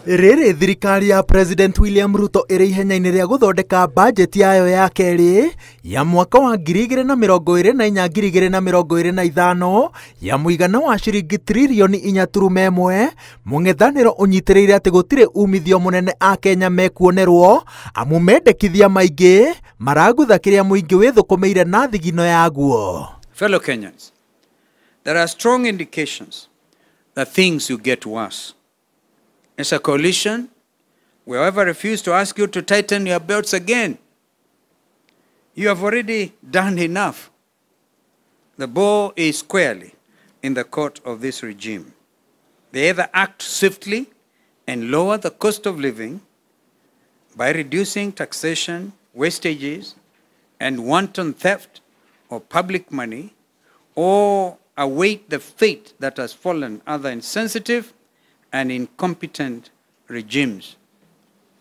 Rĩrĩ thirikari ya President William Ruto ĩrĩ ihenya-inĩ rĩa gũthondeka bajeti yayo ya kerĩ ya mwaka wa 2024 2025 ya mũigana wa ciringi tririoni 4.1, mũng'ethanĩro ũnyitĩrĩire atĩ gũtirĩ umithio mũnene Akenya mekuonerwo amu mendekithia maingĩ maragutha kĩrĩa mũingĩ wĩthũkũmĩire na thigino yaguo. Fellow Kenyans, there are strong indications that things will get worse. As a coalition, we however refuse to ask you to tighten your belts again. You have already done enough. The ball is squarely in the court of this regime. They either act swiftly and lower the cost of living by reducing taxation, wastages, and wanton theft of public money, or await the fate that has fallen other insensitive and incompetent regimes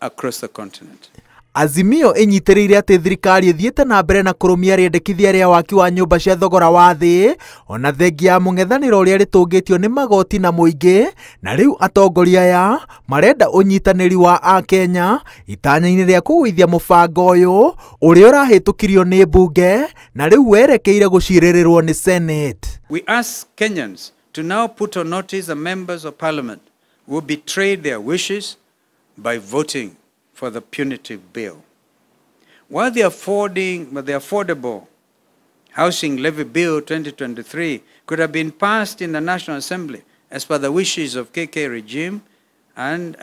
across the continent. Azimio ĩnyitĩrĩire atĩ thirikari ĩthiĩte na mbere na kũrũmia rĩendekithia rĩa waki wa nyũmba cia thogora wa thĩ ona thengia ya mũng'ethanĩro ũrĩa rĩtũngĩtio nĩ magoti na mũingĩ, na rĩu atongoria aya marenda ũnyitanĩri wa Akenya itanya-inĩ rĩa kũgũithia mũbango ũyũ ũrĩa ũrahĩtũkirio nĩ mbunge na rĩu werekeire gũcirĩrĩrwo nĩ Senate. We ask Kenyans to now put on notice the members of parliament who betrayed their wishes by voting for the punitive bill. While the Affordable Housing Levy Bill 2023 could have been passed in the National Assembly as per the wishes of KK regime and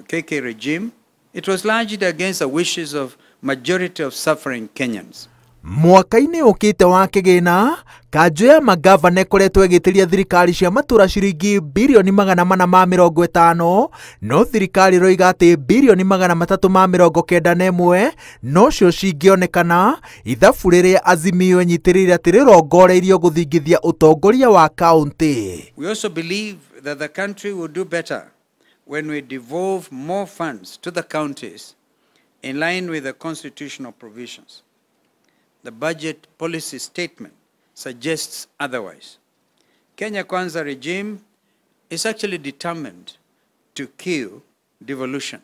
KK regime, it was largely against the wishes of majority of suffering Kenyans. Mwaka-inĩ ũkĩte wa kĩgĩna, kanjũ ya magavana ĩkoretwo ĩgĩtĩria thirikari cia matũra ciringi birioni 450, no thirikari ĩroiga atĩ birioni 391 nocio cingĩonekana ithabu rĩrĩa Azimio ĩnyitĩrĩire atĩ rĩrongoreirio gũthingithia ũtongoria wa kaũntĩ. We also believe that the country will do better when we devolve more funds to the counties in line with the constitutional provisions. The budget policy statement suggests otherwise. Kenya Kwanza regime is actually determined to kill devolution.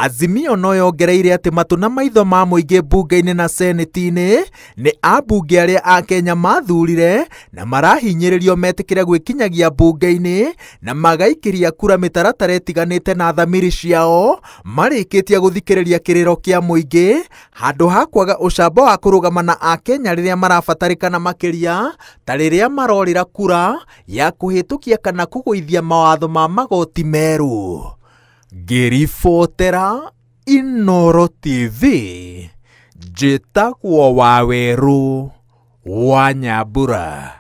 Azimio no yongereire atĩ matũ na maitho ma mũingĩ mbunge-inĩ na seneti-inĩ nĩ ambunge arĩa a Kenya mathurire na marahinyĩrĩrio metĩkĩre gwĩkinyagia mbunge-inĩ na magaikĩria kura mĩtaratara ĩtiganĩte na thamiri ciao marĩkĩtie gũthikĩrĩria kĩrĩro kĩa mũingĩ handũ ha kwaga ũcamba wa kũrũgama na Akenya rĩrĩa marabatarĩkana makĩria ta rĩrĩa marorĩra kura ya kũhĩtũkia kana kũgũithia mawatho ma magoti merũ. Ngĩribotera Inooro TV, njĩtagwo Wawerũ wa Nyambura.